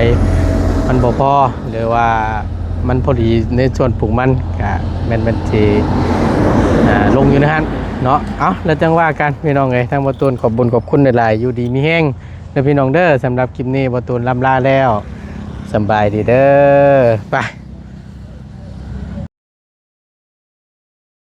ມັນບໍ່ພໍ ຫຼືວ່າມັນພໍດີໃນສ່ວນປູກມັນ ກະແມ່ນ ແມ່ນຊິ ອ່າ ລົງຢູ່ໃນຫັ້ນເນາະ ເອົ້າ ແລ້ວຈັ່ງວ່າກັນ ພີ່ນ້ອງເອີຍ ທາງບໍ່ຕູນຂອບບຸນຂອບຄຸນຫຼາຍໆ ຢູ່ດີມີແຮງເດີ ພີ່ນ້ອງເດີ ສຳລັບຄລິບນີ້ບໍ່ຕູນລ່ຳລາແລ້ວ ສຳບາຍດີເດີ ໄປ.